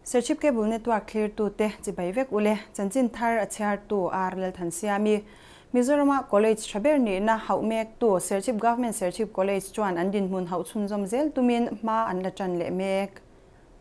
Serchhip Cable Network thlirtute chibai vek ule, chanchin thar a chhiartu R Lalthansiami. Mizorama College tha ber nihna hauh mektu Serchhip Government Serchhip College chuan an dinhmun hauh chhunzawm zel tumin hma an la tan leh mek.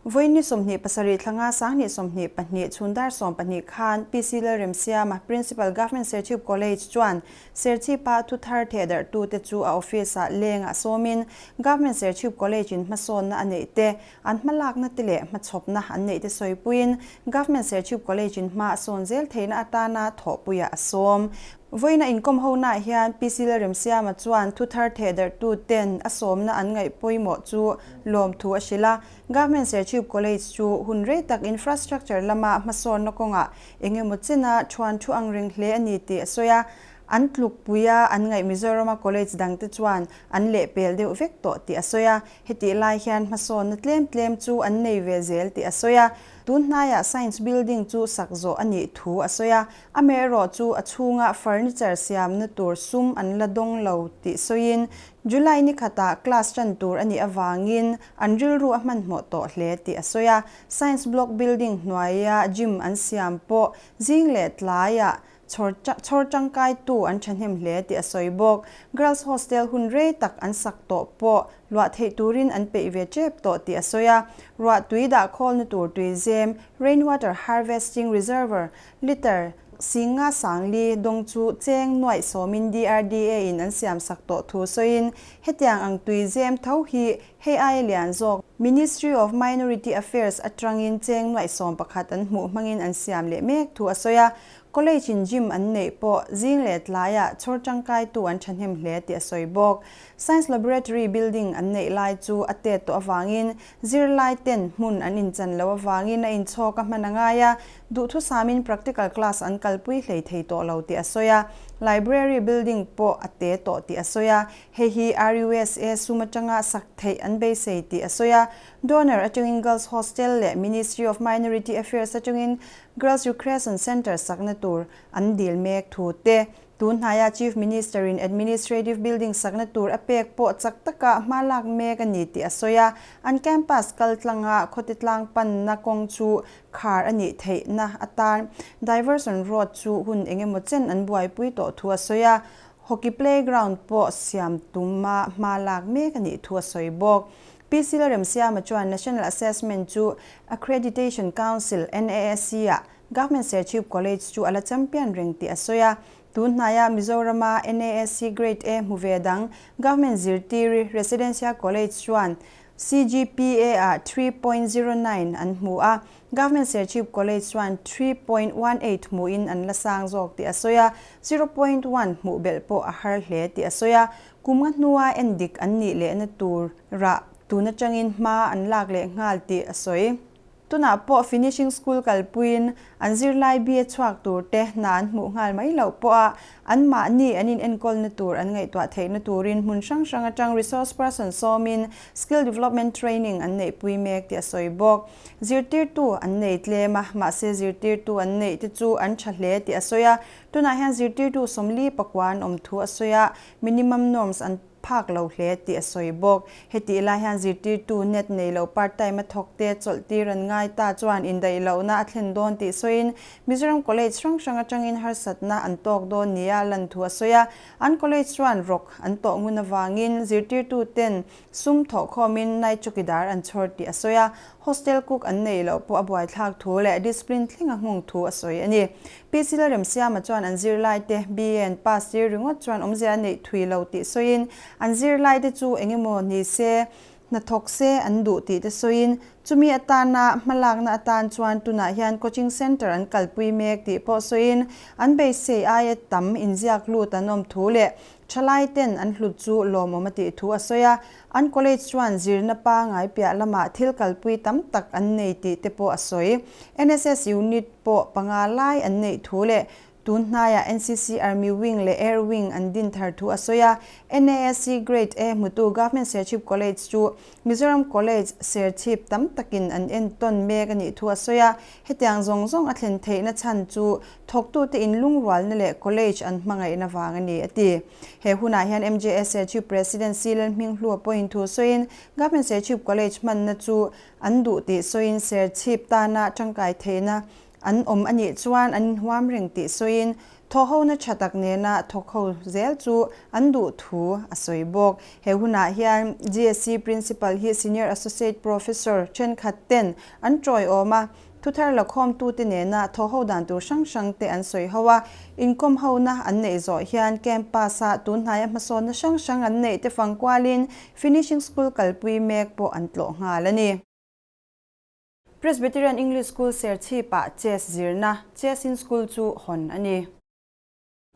Vawiin ni 27 thlanga 2022 chhun dar 12 khan PC Lalremsiama, Principal Government Serchhip College chuan Serchhipa thu thar thehdarhtute chu a office-ah lengah sawmin Government Serchhip College-in hmasawnna a neih te, an hmalakna te leh hmachhawpna an neih te sawipuiin Government Serchhip College-in hma a sawn zel theihna atana thawhpuiah a sawm. Vawiin a inkawm honaah hian PC Lalremsiama chuan thu thar thehdarhtu ten a sawmna an ngaih pawimawh chu lawmthu a hrilh a. Government Serchhip College chu hun rei tak infrastructure lama hmasawnna kawngah eng emaw chena thuan thu ang reng hle a ni tih a sawi a. An tlukpui a, an ngaih Mizorama college dangte chuan an lehpel deuh vek tawh tih a sawi a. Hetih lai hian hmasawnna tlem tlem chu an nei ve zel tih a sawi a. Tun hnaiah Science Building chu sak zawh a nih thu a sawi a. Amaherawh chu a chhunga furniture siamna tur sum an la dawng lo tih sawiin July ni khatah class tan tur a nih avangin an rilru a hmanhmawh tawh hle tih a sawi a. Science Block building hnuaia gym an siam pawh zing leh tlaiah chhawr chhawr tangkaitu an thahnem hle tih a sawi bawk. Girls Hostel hun rei tak an sak tawh pawh luah theih turin an peih ve tep tawh tih a sawi a. Ruah tui dah khawlna tur tui zem, rainwater harvesting reservoir, Liter Singa Sangli dawng chu cheng nuaih sawmin DRDA in an siam sak tawh thu sawiin hetiang ang tui zem tho hi hei aia lian zawk Ministry of Minority Affairs atangin cheng nuaih 11 an hmuh hmangin an siam leh mek thu a sawi a. College in gym an neih pawh zing leh tlaiah chhawr tangkaitu an thahnem hle tih a sawi bawk. Science Laboratory building an neih lai chu a tet tawh avangin zirlai ten hmun an inchan loh avangin a inchhawk a hman a ngai a, duhthusamin practical class an kalpui hlei thei tawh lo tih a sawi a. Library building pawh a te tawh tih a sawi a, hei hi RUSA sum atanga sak theih an beisei tih a sawi a. Donor atangin Girls Hostel leh Ministry of Minority Affairs atangin Girls Recreation Centre sakna tur an dil mek thu te, tun hnaia Chief Minister-in Administrative Building sakna tur a pek pawh chak taka hma lak mek a ni tih a sawi a. An campus kal tlanga khawte tlang panna kawng chu khar a nih theihna atan Diversion Road chu hun eng emaw chen an buaipui tawh thu a sawi a. Hockey playground pawh siam tuma hma lak mek a nih thu a sawi bawk. PC Lalremsiama chuan National Assessment chu Accreditation Council, NAAC, ah Government Serchhip College chu a la champion reng tih a sawi a. Tun hnaia Mizorama NAAC Grade A hmu ve dang Government Zirtiri Residential College chuan CGPA ah 3.09 an hmu a, Government Serchhip College chuan 3.18 hmuhin an la sang zawk tih a sawi a, 0.1 hmuh belh pawh a har hle tih a sawi a. Kum nga hnua endik an nih lehna tur rah tun atangin hma an lak leh nghal tih a sawi. Tunah pawh finishing school kalpuiin an zirlai bi a chhuak tur te hna an hmuh nghal mai loh pawha anmahni an in enkawlna tur an ngaihtuah theihna turin hmun hrang hrang atang resource person sawmin skill development training an neihpui mek tih a sawi bawk. Zirtirtu an nei tlem a, mahse zirtirtu an neih te chu an tha hle tih a sawi a. Tunah hian zirtirtu 44 an awm thu a sawi a, minimum norms an phak lo hle tih a sawi bawk. Hetih lai hian zirtirtu net nei lo part time a thawk te chawlh tir an ngai ta chuan indaih lohna a thlen dawn tih sawiin Mizoram College hrang hrang atangin harsatna an tawk dawn nia lan thu a sawi a. An college chuan rawk an tawh ngun avangin zirtirtu ten sum thawhkhawmin night chawkidar an chhawr tih a sawi a. Hostel cook an neih loh pawh a buaithlak thu leh discipline thleng a nghawng thu a sawi a ni. PC Lalremsiama chuan an zirlaite BA an pass tir ringawt chuan awmzia a neih thui lo tih sawiin an zirlaite chu eng emaw ni se, hnathawk se an duh tih te sawiin chumi atana hmalakna atan chuan tunah hian coaching centre an kalpui mek tih pawh sawiin an beisei aia tam inziak lut an awm thu leh Thalai ten an hlut chu lawmawm a tih thu a sawi a, an college chuan zirna pangai piah lamah thil kalpui tam tak an nei tih te pawh a sawi. NSS unit pawh panga lai an neih thu leh Tun hnaiah NCC Army Wing leh Air Wing an din thar thu a sawi a, NASC Grade A hmutu Government Serchhip College chu Mizoram College Serchhip tam takin an entawn mek a nih thu a sawi a. Hetiang zawng zawng a thlen theihna chhan chu thawktute inlungrualna leh college an hmangaihna vang a ni, a ti. He hunah hian MJS Serchhip President C Lalhminghlua pawhin thu sawiin Government Serchhip College hmanna chu an duh tih sawiin Serchhip tana tangkai theihna An awm a nih chuan an inhuam reng tih sawiin thawhhona tha tak nena thawkho zel chu an duh thu a sawi bawk. He hunah hian GSC Principal hi Senior Associate Professor thenkhat ten an tawiawm a, thuthar lakhawmtute nena thawhho dan tur hrang hrang te an sawi ho a. Inkawm hona an neih zawh hian campus-ah tunhnaia hmasawnna hrang hrang an neih te fangkualin Finishing School kalpui mek pawh an tlawh nghal a ni. Presbyterian English School Serchhip-ah Chess zirna, Chess in School chu hawn a ni.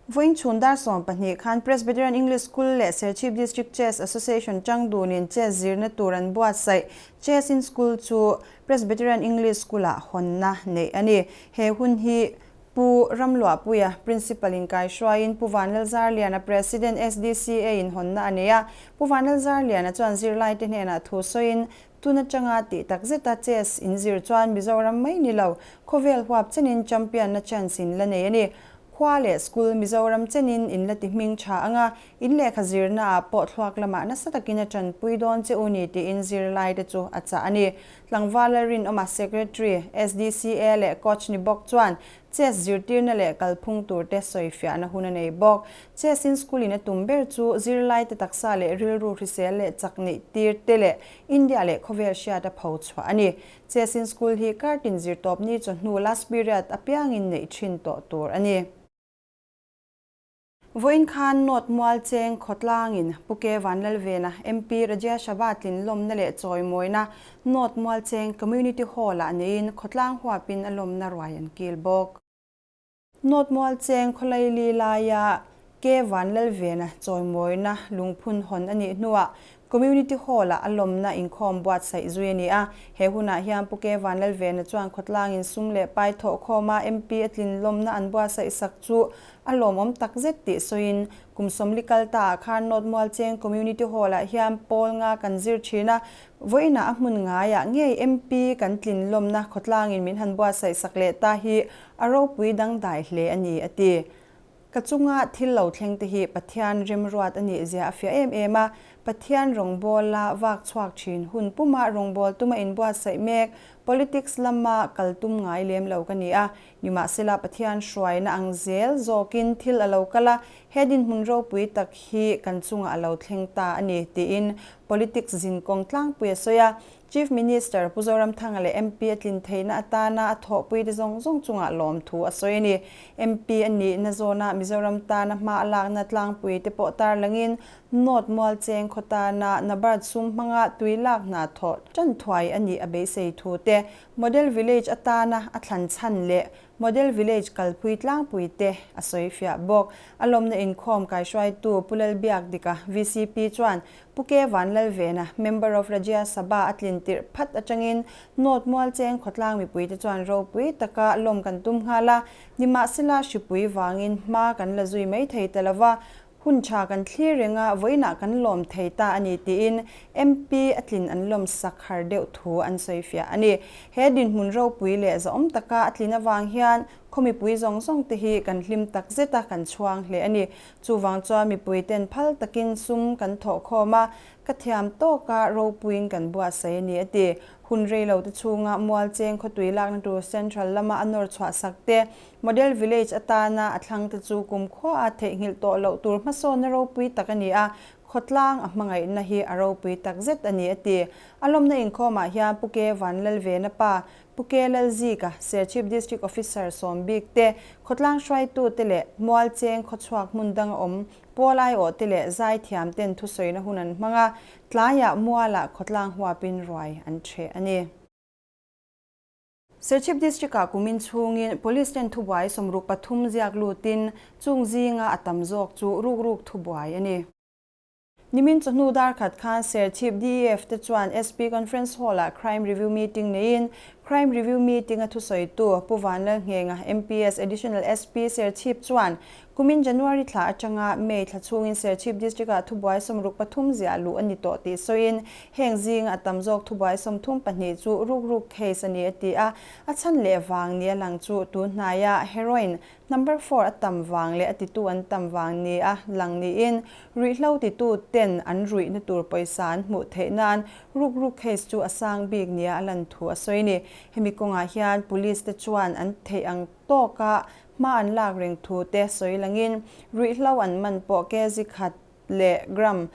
Vawiin chhun dar 12 khan Presbyterian English School leh Serchhip District Chess Association chang dunin Chess zirna tur an buatsaih Chess in School chu Presbyterian English School-ah hawnna neih a ni. He hun hi Pu Ramluahpuia, Principal in kaihruaiin Pu Vanlalzarliana, President SDCA in hawnna a nei a. Pu Vanlalzarliana chuan zirlaite hnenah thu sawiin Tun atanga tih tak zeta chess in zir chuan Mizoram mai ni lo, khawvel huap chenin champion na chance in la nei a ni. Khua leh school Mizoram chenin in la ti hming tha anga, in lehkha zirna ah pawh thluak lamah nasa takin a tanpui dawn che u ni tiin zirlai te chu a chah a ni. Tlangval Lalrinawma Secretary, SDCA leh Coach ni bawk chuan Chess zirtirna leh kalphung turte sawifiahna hun a nei bawk. Chess in school in a tum ber chu zirlaite taksa leh rilru hrisel leh chak neih tir te leh India leh khawvel hriat a pho chhuah a ni. Chess in school hi kartin zirtawpni chawhnu last period apiangin neih thin tawh tur a ni. Vawiin khan North Mualcheng khawtlangin Pu Ke Vanlalvena, MP Rajya Sabha tlinlawmna leh chawimawina North Mualcheng Community Hall-ah neiin khawtlang huapin a lawmna ruai an kil bawk. North Mualcheng khawlaili laia Ke Vanlalvena chawimawina lungphun hawn a nih hnuah Community Hall-ah a lawmna inkhawm buatsaih zui a ni a. He hunah hian Pu Ke Vanlalvena chuan khawtlangin sum leh pai thawhkhawma MP a tlin lawmna an buatsaih sak chu a lawmawm tak zet tih sawiin, kum 40 kal taah khan North Mualcheng Community Hall-ah hian pawl nga kan zir thin a, vawiinah a hmun ngaiah ngei MP kan tlin lawmna khawtlangin min han buatsaih sak leh ta hi a ropui dangdai hle a ni, a ti. Ka chunga thil lo thleng te hi Pathian remruat a nih zia a fiah em em a, Pathian rawngbawla vak chhuak thin hun puma rawngbawl tuma inbuatsaih mek, politics lama kal tum ngai lem lo ka ni a. Nimahsela Pathian hruaina ang zel zawkin thil a lo kal a, he dinhmun ropui tak hi kan chungah a lo thleng ta a ni, tiin politics zinkawng tlangpui a sawi a. Chief Minister Pu Zoramthanga leh MP a tlin theihna atana a thawhpuite zawng zawng chungah lawmthu a sawi a ni. MP a nihna zawna Mizoram tana hma a lakna tlangpuite pawh tarlangin North Mualcheng khaw tana NABARD sum hmanga tui lak hna thawh tan thuai a nih a beisei thu te, Model Village atana a thlan chhan leh Model Village kalpui tlangpui te a sawi fiah bawk. A lawmna inkhawm kaihruaitu Pu Lalbiakdika, vcp, chuan Pu Ke Vanlalvena, Member of Rajya Sabha a tlin tirh phat atangin North Mualcheng khawtlang mipuite chuan ropui taka lawm kan tum nghal a, nimahsela hripui vangin hma kan la zui mai thei ta lova, Hun tha kan thlir reng a, vawiinah kan lawm thei ta a ni tiin MP a tlin an lawm sak har deuh thu an sawi fiah a ni. He dinhmun ropui leh zahawm taka a tlin avang hian khaw mipui zawng zawng te hi kan hlim tak zet a, kan chhuang hle a ni. Chuvang chuan mipui ten phal takin sum kan thawh khawm a, ka thiam tawka ropuiin kan buatsaih a ni a ti. Hun rei lo te chhunga Mualcheng khawtui lakna tur Central lama a nawr chhuah sak te, Model Village atana a thlangte chu kumkhua a theihnghilh tawh loh tur hmasawnna ropui tak a ni a, khawtlang a hmangaihna hi a ropui tak zet a ni a ti. A lawmna inkhawmah hian Pu Ke Vanlalvena pa, Pu Ke Lalzika, Serchhip District Officer sawm bik te, khawtlang hruaitute leh Mualcheng khawchhuak hmun danga awm pawl aiawhte leh zaithiam ten thusawina hun an hmang a, tlaiah mualah khawtlang huapin ruai an ṭheh a ni. Serchhip District-ah kumin chhungin Police ten thubuai 63 ziak lutin chung zinga a tam zawk chu rukruk thubuai a ni. Nimin chawhnu dar khat khan Serchhip DEF te chuan SP Conference Hall-ah Crime Review Meeting neiin Crime Review Meeting-a thusawitu Pu Vanlalnghenga, MPS Additional SP Serchhip chuan kumin January thla atanga May thla chhungin Serchhip District-ah thubuai 63 ziah luh a ni tawh tih sawiin heng zinga a tam zawk thubuai 32 chu rukruk case a ni a ti a, a chhan leh vang nia lang chu tun hnaia heroin Number four a tam vang leh a titu an tam vang ni a lang niin ruihhlo titu ten an ruihna tur pawisa an hmuh theih nan rukruk case chu a sang bik nia a lan thu a sawi ni. Hemi kawngah hian police te chuan an theih ang tawka hma an lak reng thu te sawi langin ruihhlo an man pawh kg khat leh gram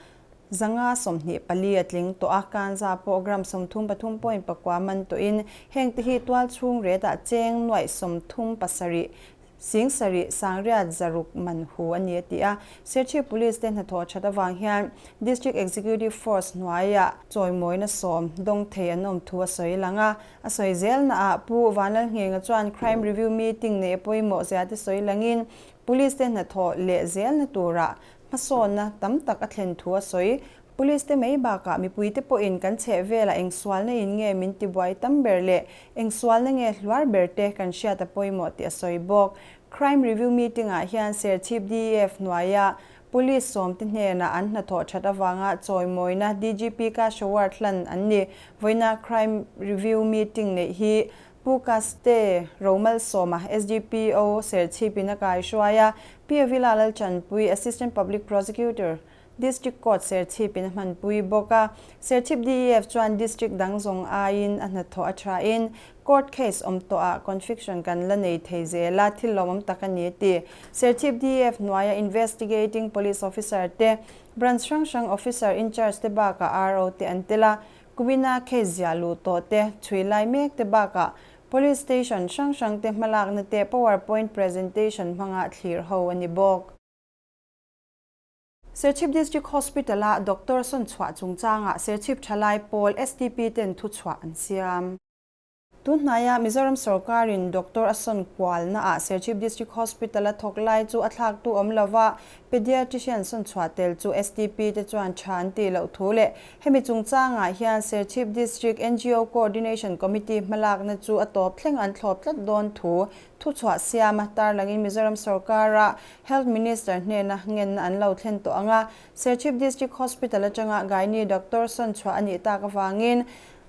524 a tling tawh a, kanza pawh gram 33.4 man tawhin heng te hi tual chhung retah cheng nuaih 37 7 sangriat zaruk man hu a ni a ti a. Serchhip Police te hnathawh that avang hian District Executive Force hnuaiah chawimawina sawm dawng thei an awm thu a sawi lang a. A sawi zelnaah Pu Vanlalnghenga chuan Crime Review Meeting neih a pawimawh zia te sawi langin Police te hnathawh leh zelna turah Hmasawnna tam tak a thlen thu a sawi. Police te mai bakah mipui te pawhin kan chheh velah eng sualna in nge min tibuai tam ber leh eng sualna nge hluar ber te kan hriat a pawimawh tih a sawi bawk. Crime Review Meeting ah hian Serchhip DEF hnuaia Police sawmte hnenah an hnathawh that avanga chawimawina DGP Cash Award hlan an ni. Vawiina Crime Review Meeting neih hi Pu Kaste Romalsawma, SDPO, Serchhip in a kaihruai a, Pi Avila Lalchanpui, Assistant Public Prosecutor, District Court Serchhip in a hmanpui bawk a. Serchhip DEF chuan District dang zawng aiin a hnathawh a thain Court case awm tawhah conviction kan la nei thei zel a, thil lawmawm tak a ni a ti. Serchhip DEF hnuaia Investigating Police Officer te, Branch hrang hrang Officer in Charge te bakah RO te an tel a, Kumina case ziah luh tawh te, chhui lai mek te bakah Police Station hrang hrang te hmalakna te power point presentation hmanga thlir ho a ni bawk. Serchhip District Hospital-a Doctor sawn chhuah chungchangah Serchhip Thalai Pawl STP ten thuchhuah an siam. Tun hnaia Mizoram sorkarin doctor a sawn kualnaah Serchhip District Hospital a thawk lai chu a thlaktu awm lova Pediatrician sawn chhuah tel chu STP te chuan tha an tih loh thu leh hemi chungchangah hian Serchhip District ngo Coordination Committee hmalakna chu a tawp thleng an thlawp tlat dawn thu thuchhuah siam a tarlangin Mizoram sorkara Health Minister hnena ngenna an lo thlen tawh ang a, Serchhip District Hospital atanga Gynae Doctor sawn chhuah a nih tak avangin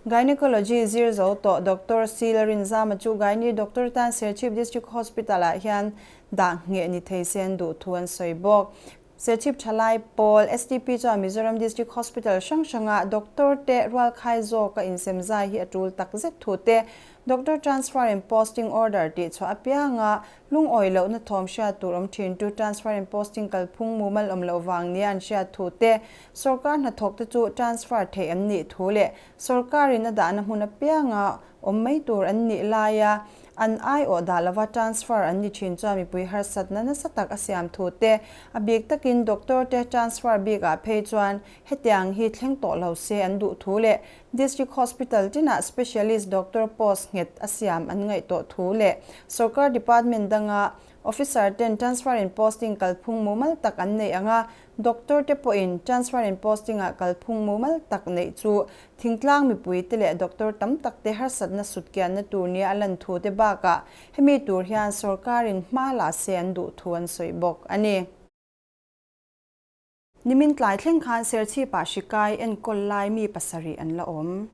Gynecology zir zo tawh Doctor C. Larinzama chu Gynae Doctor tan Serchhip District Hospital-ah hian dah ngheh ni thei se an duh thu an sawi bawk. Serchhip Thalai Pawl, STP chuan Mizoram District Hospital hrang hranga doctor te rualkhai zawka insem zai hi a tul tak zet thu te, Doctor Transfer and Posting Order tih chhuah apianga Lungawi lohna thawm hriat tur awm thin chu transfer and posting kalphung mumal awm loh vang nia an hriat thu te, sorkar hnathawk te chu transfer theih an nih thu leh sorkarin a dahna hmun apianga awm mai tur an nih laia an aiawh dah lova transfer an ni thin chuan mipui harsatna nasa tak a siam thu te, a bik takin doctor te transfer bikah phei chuan hetiang hi thleng tawh lo se an duh thu leh District Hospital tinah Specialist Doctor post nghet a siam an ngaih tawh thu leh Sorkar Department danga Officer ten Transfer and Posting kalphung mumal tak an neih ang a, Doctor te pawhin Transfer and Posting ah kalphung mumal tak neih chu thingtlang mipui te leh Doctor tam tak te harsatna sutkianna tur nia a lan thu te bakah hemi tur hian Sorkarin hma la se an duh thu an sawi bawk a ni. Nimin tlai thleng khan Serchhip-ah hri kai enkawl lai mi pasarih an la awm.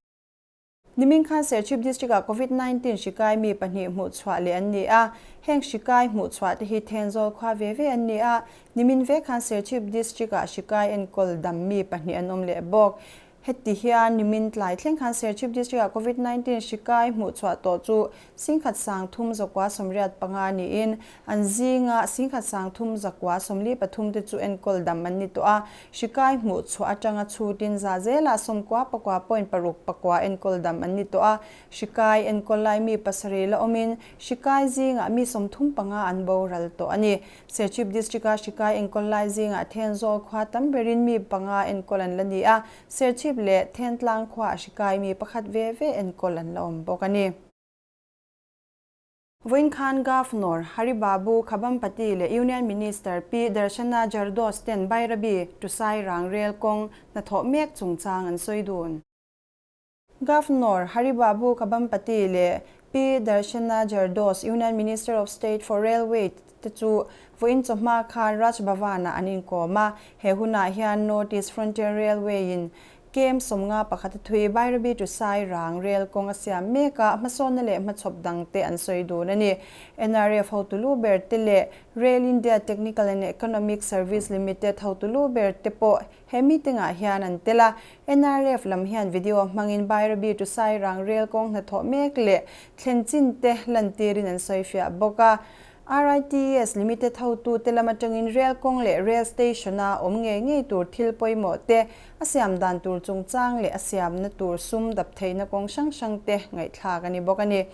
Nimin khan Serchhip District-ah Covid 19 hri kai mi pahnih hmuh chhuah leh an ni a, heng hri kai hmuh chhuah te hi Thenzawl khua ve ve an ni a, nimin vek khan Serchhip District-ah hri kai enkawl dam mi pahnih an awm leh bawk. Heti hian nimin tlai thleng khan Serchhip District-ah Covid 19 hri kai hmuh chhuah tawh chu 1385 niin an zinga 1343 te chu enkawl dam an ni tawh a, hri kai hmuh chhuah atanga chhutin za zelah 99.6 enkawl dam an ni tawh a, hri kai enkawl lai mi pasarih la awmin hri kai zingah mi 35 an boral tawh a ni. Serchhip District-a hri kai enkawl lai zingah Thenzawl khua tam berin mi panga enkawl an la ni a, Serchhip leh Thentlang khuaah hri kai mi pakhat ve ve enkawl an la awm bawk a ni. Vawiin khan Governor Hari Babu Khabampati leh Union Minister Pi Darshana Jardosh ten Bairabi to Sairang rel kawng hnathawh mek chungchang an sawi dun. Governor Hari Babu Khabampati leh Pi Darshana Jardosh, Union Minister of State for Railway te chu vawiin chawhma khan Raj Bhavan-ah an inkawm a. He hunah hian North East Frontier Railway-in Kem 51 a thui Bairabi to Sairang rel kawng a siam mek a, hmasawnna leh hmachhawp dang te an sawi dun a ni. NRF hotu lu ber te leh Rail India Technical and Economic Service Limited hotu lu ber te pawh he meeting ah hian an tel a. NRF lam hian video hmangin Bairabi to Sairang rel kawng hnathawh mek leh thlen chin te lantirin an sawifiah bawk a. RITES Limited hotute lam atangin rel kawng leh rel station-a awm ngei ngei tur thil pawimawh te, a siam dan tur chungchang leh a siamna tur sum dap theihna kawng hrang hrang te ngaihthlak a ni bawk a ni.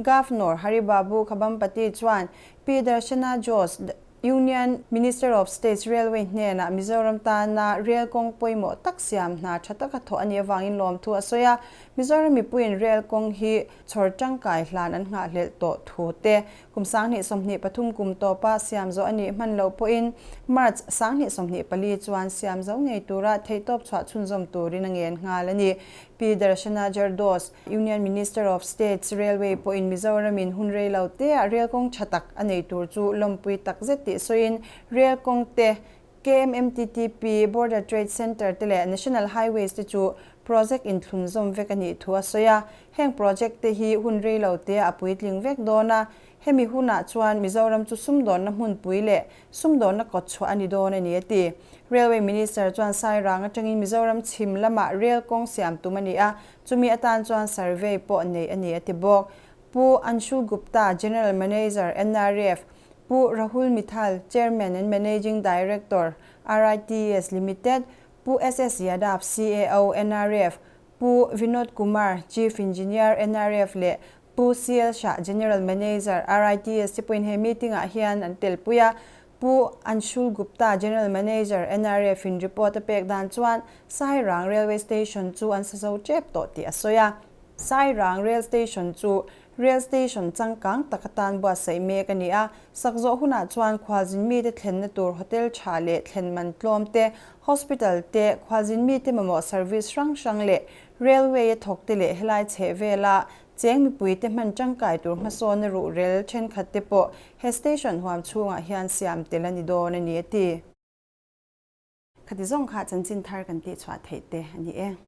Governor Hari Babu Khabampati chuan Pi Darshana Jose, Union Minister of States Railway hnenah Mizoram tana rel kawng pawimawh tak siam hna tha taka thawh a nih avangin lawmthu a sawi a, Mizoram mipuiin rel kawng hi chhawr tangkai hlan an nghahhlelh tawh thu te Kum 2023 kum tawpa siam zawh a nih hman loh pawhin March 2024 chuan siam zo ngei tura theihtawp chhuah chhunzawm turin a ngen nghal a ni. Pi Darshana Jardosh, Union Minister of States Railway pawhin Mizoramin hun rei lo teah rel kawng tha tak a nei tur chu lawmpui tak zet tih sawiin rel kawng te KMMTTP, Border Trade Centre te leh National Highways te chu project inthlunzawm vek a nih thu a sawi a. Heng project te hi hun rei lo te a puitling vek dawn a, hemi hunah chuan Mizoram chu sumdawnna hmunpui leh sumdawnna kawtchhuah a ni dawn a ni a ti. Railway Minister chuan Sairang atangin Mizoram chhim lamah rail kawng siam tum a ni a, chumi atan chuan survey pawh neih a ni a ti bawk. Pu Anshul Gupta, General Manager, NRF, Pu Rahul Mithal, Chairman and Managing Director, RITES Limited, Pu SS Yadav, CAO, NRF, Pu Vinod Kumar, Chief Engineer, NRF leh Pu CL Shah, General Manager, RITES te pawhin he meeting-ah hian an telpui a. Pu Anshul Gupta, General Manager, NRF in report a pek dan chuan Sairang Railway Station chu an sa zo tep tawh tih a sawi a. Sairang Rail Station chu Rail Station changkang tak atan buatsaih mek a ni a, sak zawh hunah chuan khualzin mite thlenna tur hotel tha leh thlen man tlawm te, hospital te, khualzin mite mamawh service hrang hrang leh railway a thawk te leh helai chheh vela cheng mipuite hman tangkai tur hmasawnna ruhrel thenkhat te pawh he station huam chhungah hian siam tel a ni dawn a ni a ti. Khati zawng kha chanchin thar kan tihchhuah theih te a ni e.